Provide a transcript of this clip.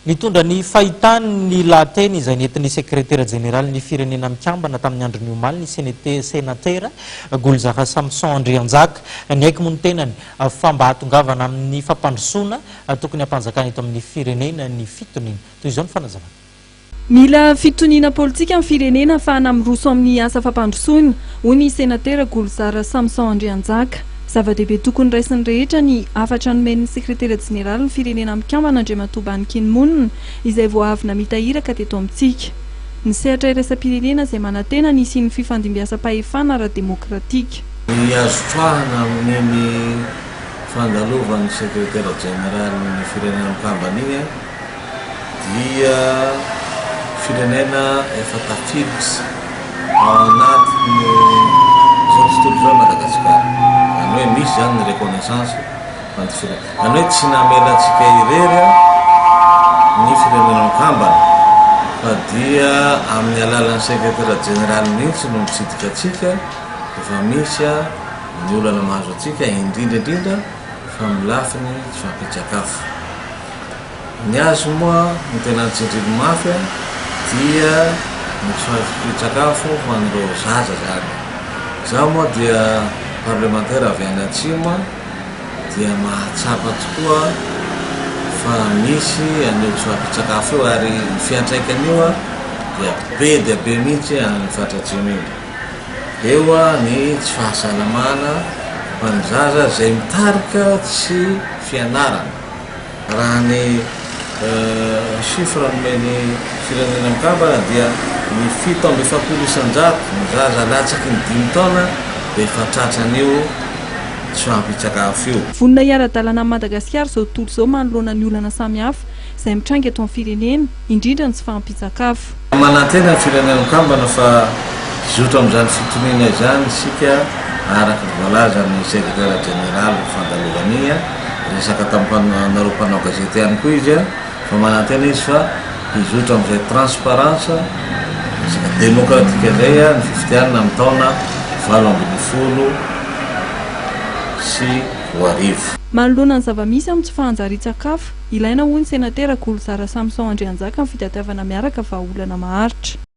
Nitondra ny fahitany ny lahateny izay nentin'ny sekretera jeneralin'ny Firenena Mikambana tamin'ny andron'ny omaly ny senatera Golizara Samson Andrianjaka. Niaiky moa ny tenany fa mba hahatongavana amin'ny fampandrosoana tokony hampanjakana eto amin'ny firenena ny fitoniana. Toy izao ny fanazavana. Mila fitoniana politika ny firenena ahafahana miroso amin'ny asa fampandrosoana, hoy ny senatera Golizara Samson Andrianjaka. Zava-dehibe tokony raisin'ny rehetra ny hafatra nomen'ny sekretera jeneralin'ny Firenena Mikambana Andriamatoa Ban Ki Moon izay vao avy namita iraka teto amintsika. Ny sehatra iraisam-pirenena izay manantena ny hisian'ny fifandimbiasam-pahefana ara-demokratika. Ny azo troahana amin'iny fandalovan'ny sekretera jeneralin'ny Firenena Mikambana iny dia firenena efa tafiditra ao anatin'ny izao tontolo izao i Madagasikara. Izany hoe misy izany ny reconnaissance ho an'ny firenena. Izany hoe tsy namela antsika irery ny firenena mikambana fa dia amin'ny alalan'ny sekretera jeneraly mihitsy no mitsidika antsika rehefa misy ny olana mahazo antsika, indrindra indrindra fa amin'ny lafiny tsy fahampian-tsakafo. Ny azy moa no tena notsindriany mafy dia ny tsy fahampian-tsakafo ho an'ireo zaza izany. Izaho moa dia parlemantera avy any Atsimo dia mahatsapa tokoa fa misy an'io tsy fahampian-tsakafo io ary ny fiantraikan'io dia be dia be mihitsy any amin'ny faritra Atsimo iny. Eo ny tsy fahasalamana ho an'ny zaza izay mitarika tsy fianarana. Raha ny chiffre nomen'ny Firenena Mikambana dia ny 47% ny zaza latsaky ny dimy taona dia efa tratran'io tsy fahampian-tsakafo io. Vonona hiara-dalana amin'i Madagasikara izao tontolo izao manoloana ny olana samihafa izay mitranga eto amin'ny firenena, indrindra ny tsy fahampian-tsakafo. Manantena ny Firenena Mikambana fa hizotra amin'izany fitoniana izany isika araka ny voalazan'ny Sekretera Jeneraly ny fandalovany iny. Niresaka taminareo mpanao gazety ihany koa izy fa manantena izy fa hizotra amin'izay transparence, resaka demokratika izay ny fifidianana amin'ny taona 2018. Manoloana ny zava-misy amin'ny tsy fahanjarian-tsakafo, ilaina hoy ny Senatera Golozara Samson Andrianjaka ny fitadiavana miaraka vahaolana maharitra.